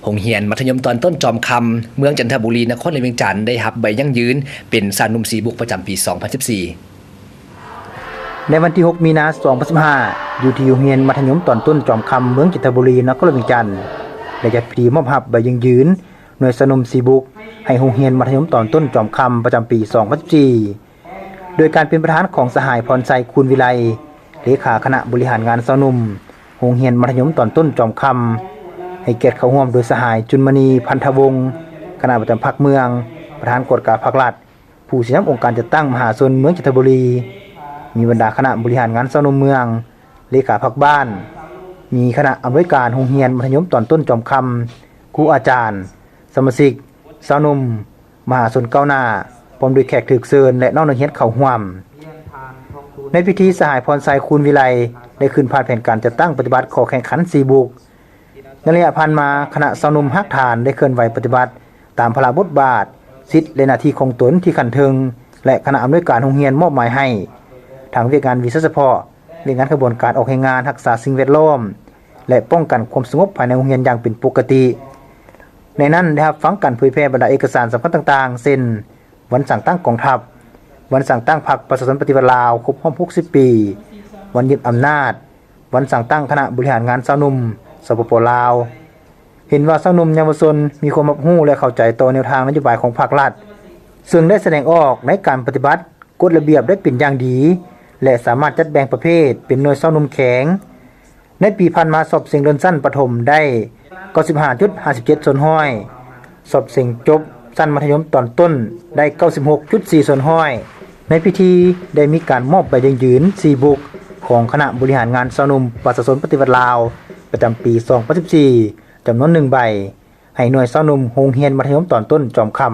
ໂຮງຮຽນມັດທະຍົມຕອນຕົ້ນຈອມຄຳ ເມືອງຈັນທະບູລີ ນະຄອນຫຼວງວຽງຈັນ ໄດ້ຮັບໃບຢັ້ງຢືນເປັນຊາວໜຸ່ມສີ່ບຸກປະຈຳປີສອງພັນສິບສີ່. ໃນວັນທີຫົກ ມີນາ ສອງພັນສິບຫ້າ ຢູ່ທີ່ໂຮງຮຽນມັດທະຍົມຕອນຕົ້ນຈອມຄຳ ເມືອງຈັນທະບູລີ ນະຄອນຫຼວງວຽງຈັນ ໄດ້ຈັດພິທີມອບຮັບໃບຢັ້ງຢືນໜ່ວຍຊາວໜຸ່ມສີ່ບຸກ ໃຫ້ໂຮງຮຽນມັດທະຍົມຕອນຕົ້ນຈອມຄຳ ປະຈຳປີສອງພັນສິບສີ່ ໂດຍການເປັນປະທານຂອງສະຫາຍ ພອນໄຊ ຄູນວິໄລ ເລຂາຄະນະບໍລິຫານງານຊາວໜຸ່ມໂຮງຮຽນມັດທະຍົມຕອນຕົ້ນຈອມຄຳ, ໃຫ້ກຽດເຂົ້າຮ່ວມໂດຍສະຫາຍ ຈຸນມະນີ ພັນທະວົງ ຄະນະປະຈຳພັກເມືອງ, ປະທານກວດກາພັກລັດ, ຜູ້ຊີ້ນຳອົງການຈັດຕັ້ງມະຫາຊົນເມືອງຈັນທະບູລີ, ມີບັນດາຄະນະບໍລິຫານງານຊາວໜຸ່ມເມືອງ, ເລຂາພັກບ້ານ, ມີຄະນະອຳນວຍການໂຮງຮຽນມັດທະຍົມຕອນຕົ້ນຈອມຄຳ, ຄູອາຈານ, ສະມາຊິກ, ຊາວໜຸ່ມ, ມະຫາຊົນກ້າວໜ້າ ພ້ອມດ້ວຍແຂກຖືກເຊີນ ແລະ ນ້ອງນັກຮຽນເຂົ້າຮ່ວມ. ໃນພິທີ ສະຫາຍ ພອນໄຊ ຄູນວິໄລ ໄດ້ຂຶ້ນຜ່ານແຜນການຈັດຕັ້ງປະຕິບັດຂໍ້ແຂ່ງຂັນສີ່ບຸກ. ໃນໄລຍະຜ່ານມາ, ຄະນະຊາວໜຸ່ມຮາກຖານໄດ້ເຄື່ອນໄຫວປະຕິບັດຕາມພາລະບົດບາດ, ສິດ ແລະ ໜ້າທີ່ຂອງຕົນທີ່ຂັ້ນເທິງ ແລະ ຄະນະອຳນວຍການໂຮງຮຽນມອບໝາຍໃຫ້, ທັງວຽກງານວິຊາສະເພາະ, ວຽກງານຂະບວນການອອກແຮງງານ, ຮັກສາສິ່ງແວດລ້ອມ ແລະ ປ້ອງກັນຄວາມສະຫງົບພາຍໃນໂຮງຮຽນຢ່າງເປັນປົກກະຕິ. ໃນນັ້ນໄດ້ຮັບຟັງການເຜີຍແຜ່ບັນດາເອກະສານສຳຄັນຕ່າງໆ ເຊັ່ນ ວັນສ້າງຕັ້ງກອງທັບ, ວັນສ້າງຕັ້ງພັກປະຊາຊົນປະຕິວັດລາວຄົບຮອບຫົກສິບປີ, ວັນຍຶດອຳນາດ, ວັນສ້າງຕັ້ງຄະນະບໍລິຫານງານຊາວໜຸ່ມ ສປປ ລາວ. ເຫັນວ່າຊາວໜຸ່ມເຍົາວະຊົນມີຄວາມຮັບຮູ້ ແລະ ເຂົ້າໃຈຕໍ່ແນວທາງນະໂຍບາຍຂອງພັກລັດ, ເຊິ່ງໄດ້ສະແດງອອກໃນການປະຕິບັດ ກົດລະບຽບໄດ້ເປັນຢ່າງດີ ແລະ ສາມາດຈັດແບ່ງປະເພດເປັນໜ່ວຍຊາວໜຸ່ມແຂງ. ໃນປີຜ່ານມາ ສອບເສັງເລື່ອນຊັ້ນປະຖົມໄດ້ເກົ້າສິບຫ້າຈຸດຫ້າສິບເຈັດສ່ວນຮ້ອຍ, ສອບເສັງຈົບຊັ້ນມັດທະຍົມຕອນຕົ້ນໄດ້ເກົ້າສິບຫົກຈຸດສີ່ສ່ວນຮ້ອຍ. ໃນພິທີໄດ້ມີການມອບໃບຢັ້ງຢືນສີ່ບຸກຂອງຄະນະບໍລິຫານງານຊາວໜຸ່ມປະຊາຊົນປະຕິວັດລາວ ປະຈຳປີສອງພັນສິບສີ່ ຈຳນວນໜຶ່ງໃບ ໃຫ້ໜ່ວຍຊາວໜຸ່ມໂຮງຮຽນມັດທະຍົມຕອນຕົ້ນຈອມຄຳ.